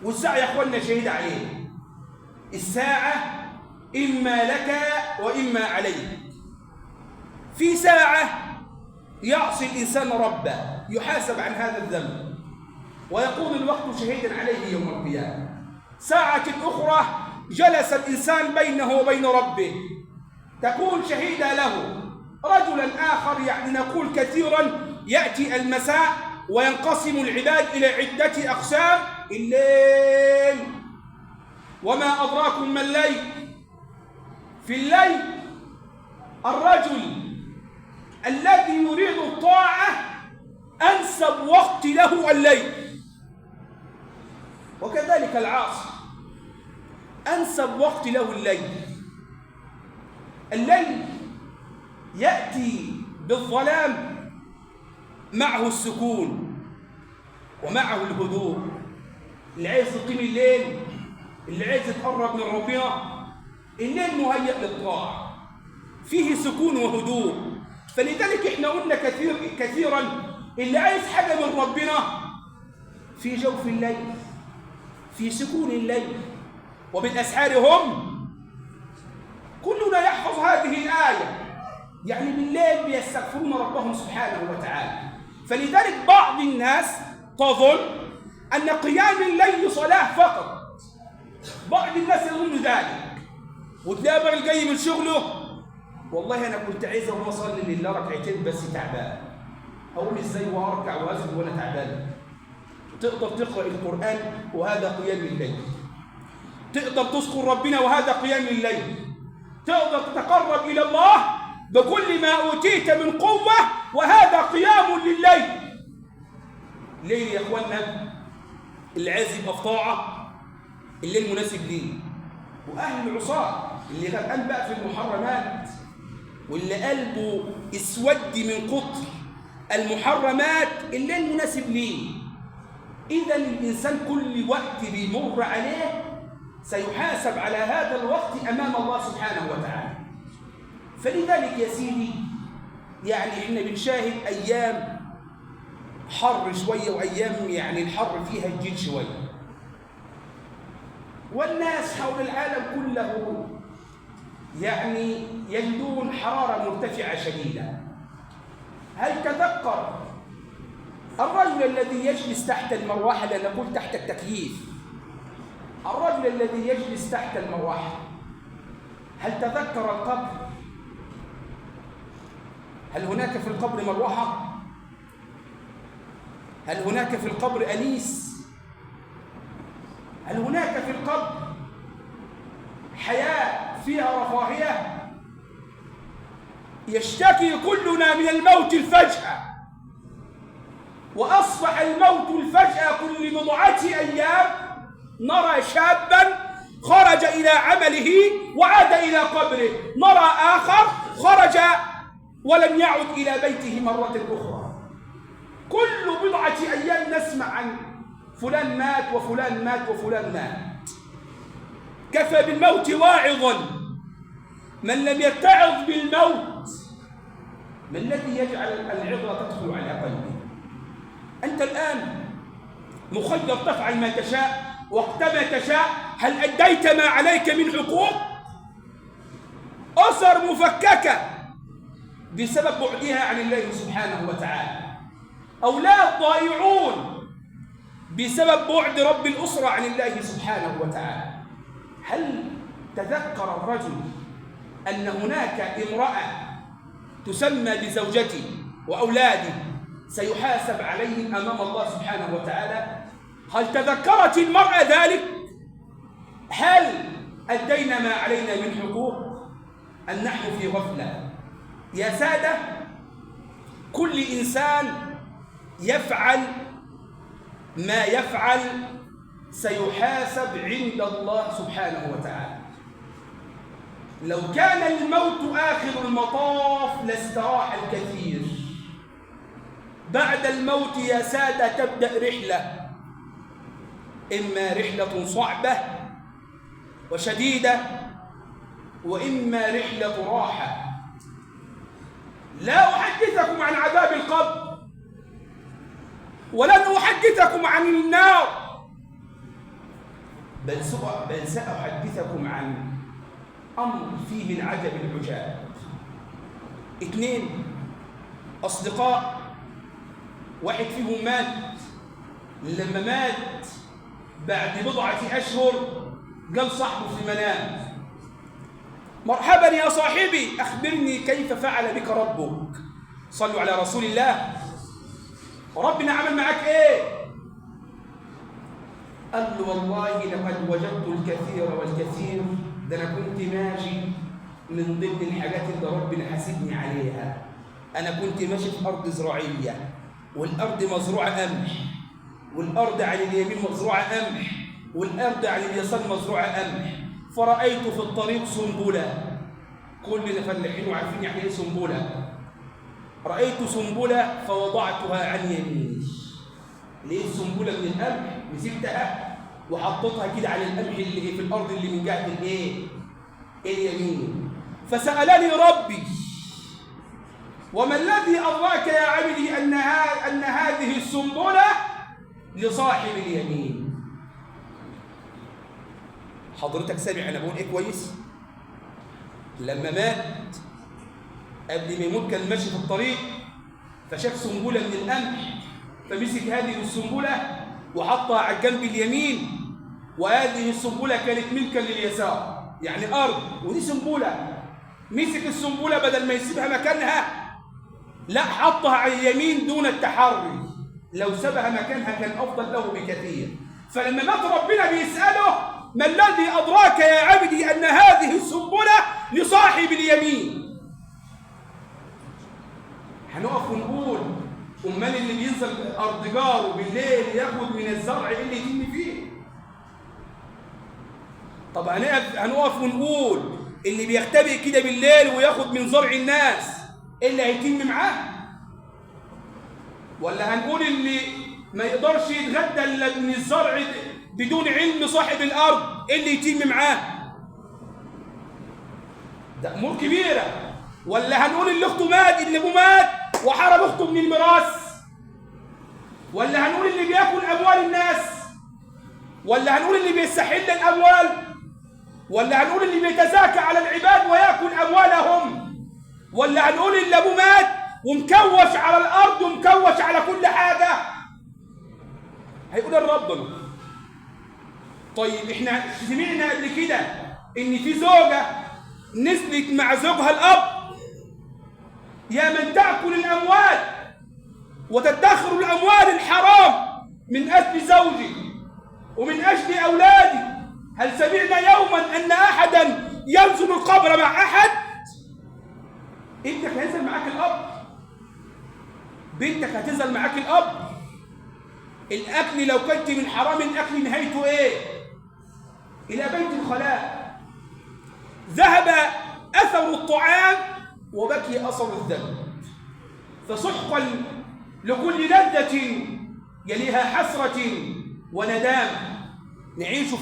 والساعة يا أخوانا شهيد عليه. الساعة إما لك وإما عليك. في ساعة يعصي الإنسان ربه، يحاسب عن هذا الذنب ويكون الوقت شهيدا عليه يوم القيامة. ساعة أخرى جلس الإنسان بينه وبين ربه، تكون شهيدة له. رجلا آخر، يعني نقول كثيرا، يأتي المساء وينقسم العباد إلى عدة أقسام. الليل وما أدراكم ما الليل. في الليل الرجل الذي يريد الطاعة أنسب وقت له الليل، وكذلك العاصي أنسب وقت له الليل. الليل يأتي بالظلام، معه السكون ومعه الهدوء. اللي عايز يقيم الليل، اللي عايز يتقرب من ربنا، الليل مهيأ للطاعة، فيه سكون وهدوء. فلذلك احنا قلنا كثيرا اللي عايز حاجة من ربنا في جوف الليل، في سكون الليل، وبالأسحار هم. كلنا يحفظ هذه الآية، يعني بالليل بيستغفرون ربهم سبحانه وتعالى. فلذلك بعض الناس تظن أن قيام الليل صلاة فقط، بعض الناس يظن ذلك، وتلاقي الراجل جاي من شغله، والله أنا كنت عايز أقوم أصلي لله ركعتين بس تعبان، أقوم إزاي وأركع وأسجد وأنا تعبان؟ تقدر تقرأ القرآن وهذا قيام الليل، تقدر تذكر ربنا وهذا قيام الليل، تقدر تتقرب إلى الله بكل ما أوتيت من قوة وهذا قيام لليل. الليل يا إخوانا اللي عايز يبقى في طاعة الليل مناسب ليه. وأهل العصاة اللي غرقان بقى في المحرمات، واللي قلبه اسود من كتر المحرمات، الليل مناسب ليه. إذا الإنسان كل وقت بيمر عليه سيحاسب على هذا الوقت أمام الله سبحانه وتعالى. فلذلك يا سيدي، يعني إحنا بنشاهد أيام حر شوية وأيام يعني الحر فيها جديد شوية، والناس حول العالم كله يعني يجدون حرارة مرتفعة شديدة. هل تذكر الرجل الذي يجلس تحت المروحة، لا نقول تحت التكييف، الرجل الذي يجلس تحت المروحة، هل تذكر القبر؟ هل هناك في القبر مروحة؟ هل هناك في القبر أنيس؟ هل هناك في القبر حياة فيها رفاهية؟ يشتكي كلنا من الموت الفجأة، وأصبح الموت الفجأة كل بضعة أيام. نرى شابا خرج إلى عمله وعاد إلى قبره، نرى آخر خرج ولم يعد إلى بيته مرة أخرى. كل بضعة أيام نسمع عن فلان مات وفلان مات وفلان مات. كفى بالموت واعظا من لم يتعظ بالموت. ما الذي يجعل العظة تدخل على قلبه؟ أنت الآن مخير، تفعل ما تشاء وقتما تشاء. هل أديت ما عليك من حقوق؟ أسر مفككة بسبب بعدها عن الله سبحانه وتعالى، أولاد ضائعون بسبب بعد رب الأسرة عن الله سبحانه وتعالى. هل تذكر الرجل أن هناك امرأة تسمى بزوجته وأولاده سيحاسب عليهم أمام الله سبحانه وتعالى؟ هل تذكرت المرأة ذلك؟ هل أدينا ما علينا من حقوق أم نحن في غفلة؟ يا سادة، كل إنسان يفعل ما يفعل سيحاسب عند الله سبحانه وتعالى. لو كان الموت آخر المطاف لاستراح الكثير. بعد الموت يا سادة تبدأ رحلة، إما رحلة صعبة وشديدة وإما رحلة راحة. لا أحدثكم عن عذاب القبر، ولن أحدثكم عن النار، بل سأحدثكم عن أمر فيه العجب العجاب. 2 أصدقاء، واحد فيهم مات. لما مات بعد بضعة أشهر قال صاحبه في المنام: مرحبا يا صاحبي، أخبرني كيف فعل بك ربك. صلوا على رسول الله. ربنا عمل معك إيه؟ قال له: والله لقد وجدت الكثير والكثير، ده أنا كنت ماشي من ضمن الحاجات اللي ربنا حاسبني عليها، أنا كنت ماشي في أرض زراعية، والأرض مزروعة قمح، والأرض على اليمين مزروعة قمح، والأرض على اليسار مزروعة قمح، فرأيت في الطريق سنبلة. كلنا فلاحين وعارفين يعني إيه سنبلة. رأيت سنبلة فوضعتها عن يميني. ليه السنبلة من القمح؟ مسكتها وحطيتها كده على القمح اللي في الأرض اللي من جهة الإيه؟ اليمين. فسألني ربي: وما الذي أدراك يا عبدي أن هذه السنبلة لصاحب اليمين؟ حضرتك سامع أنا بقول إيه كويس؟ لما مات قبل ما يموت كان ماشي في الطريق فشاف سنبلة من القمح، فمسك هذه السنبلة وحطها على الجنب اليمين، وهذه السنبلة كانت ملكا لليسار، يعني أرض ودي سنبلة. مسك السنبلة بدل ما يسيبها مكانها، لا، حطها على اليمين دون التحري، لو سابها مكانها كان أفضل له بكثير. فلما مات ربنا بيسأله: ما الذي أدراك يا عبدي أن هذه السنبلة لصاحب اليمين؟ هنقف ونقول أمال اللي بينزل أرض جاره بالليل ياخد من الزرع اللي يتم فيه؟ طب هنقف ونقول اللي بيختبئ كده بالليل وياخد من زرع الناس اللي هيتم معاه؟ ولا هنقول اللي ما يقدرش يتغدى الا من الزرع بدون علم صاحب الارض اللي يتم معاه؟ ده امور كبيره. ولا هنقول اللي اخته مات، اللي ابوه مات وحرم اخته من الميراث؟ ولا هنقول اللي بياكل اموال الناس؟ ولا هنقول اللي بيستحل الاموال؟ ولا هنقول اللي بيتزاكى على العباد وياكل اموالهم؟ ولا هنقول اللي ابوه مات ومكوش على الارض ومكوش على كل حاجه؟ هيقول ربنا. طيب احنا سمعنا قبل كده ان في زوجه نزلت مع زوجها الاب: يا من تاكل الاموال وتدخر الاموال الحرام من اجل زوجي ومن اجل اولادي، هل سمعنا يوما ان احدا ينزل القبر مع احد؟ ابنك هينزل معاك القبر، بنتك هتنزل معاك القبر. الاكل لو كنت من حرام الاكل نهايته ايه؟ الى بيت الخلاء. ذهب اثر الطعام وبكي اثر الذنب. فسحقا لكل لذة يليها حسرة وندامة. نعيش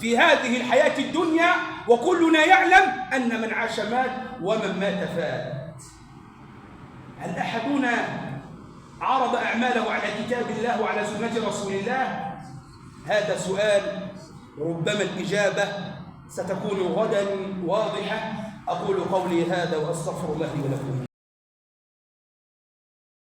في هذه الحياة الدنيا وكلنا يعلم أن من عاش مات ومن مات فات. هل أحدنا عرض أعماله على كتاب الله وعلى سنة رسول الله؟ هذا سؤال ربما الإجابة ستكون غدا واضحة. أقول قولي هذا وأستغفر الله لي ولكم.